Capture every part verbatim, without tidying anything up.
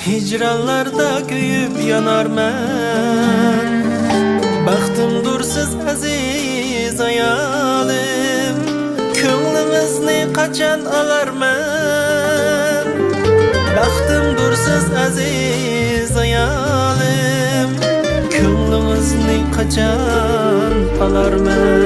ھىجرانلاردا كۆيۈپ يانارمەن. بەختىمدۇر سىز ئەزىز ئايالىم، كۆڭلىڭىزنى قاچان ئالارمەن؟ بەختىمدۇر سىز ئەزىز ئايالىم، كۆڭلىڭىزنى قاچان ئالارمەن؟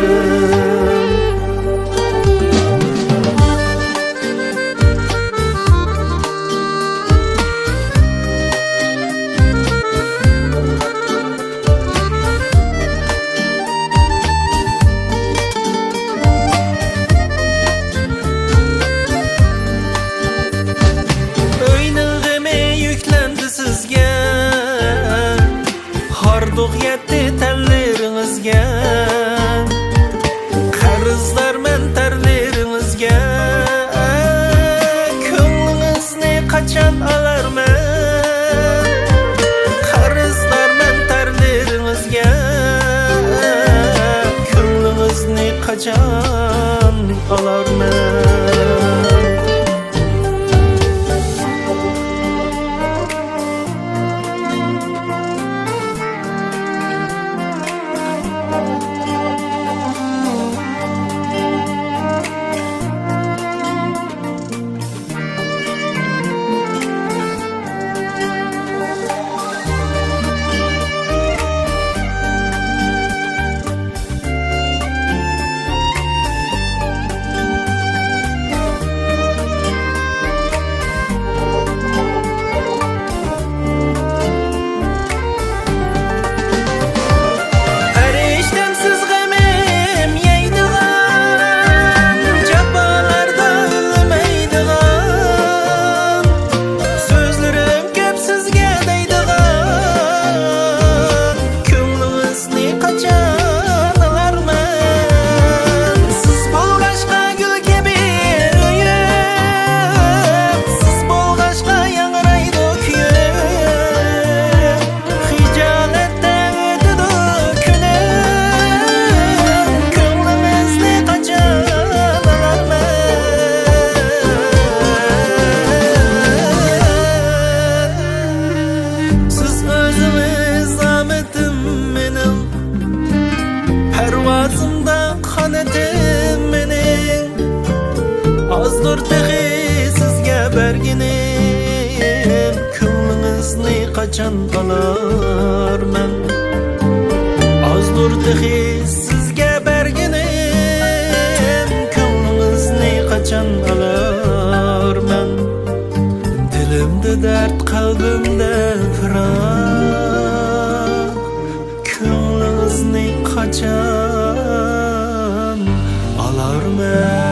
ئۆينىڭ غېمى يۈكلەندى سىزگە، ھاردۇق يەتتى تەنلىرىڭىزگە، قەرزدارمەن تەرلىرىڭىزگە، كۆڭلىڭىزنى قاچان ئالارمەن؟ قەرزدارمەن تەرلىرىڭىزگە، كۆڭلىڭىزنى قاچان ئالارمەن؟ پەرىشتەمسىز غېمىم يەيدىغان، جاپالاردا ئۆلمەيدىغان، سۆزلىرىم كۆپ سىزگە دەيدىغان، كۆڭلىڭىزنى قاچان ئالارمەن؟ سىز بولغاچقا گۈل كەبى ئۆيۈم، سىز بولغاچقا ياڭرايدۇ كۈيۈم. خىجالەتتە ئۆتىدۇ كۈنۈم، كۆڭلىڭىزنى قاچان ئالارمەن؟ سىز ئۆزىڭىز ئامىتىم مېنىڭ، پەرۋازىمدا قانىتىم مېنىڭ. ئازدۇر تېخى سىزگە بەرگىنىم، كۆڭلىڭىزنى قاچان ئالارمەن؟ ئازدۇر تېخى سىزگە بەرگىنىم، كۆڭلىڭىزنى قاچان ئالارمەن؟ دىلىمدە دەرد، قەلبىمدە پىراق، كۆڭلىڭىزنى قاچان ئالارمەن؟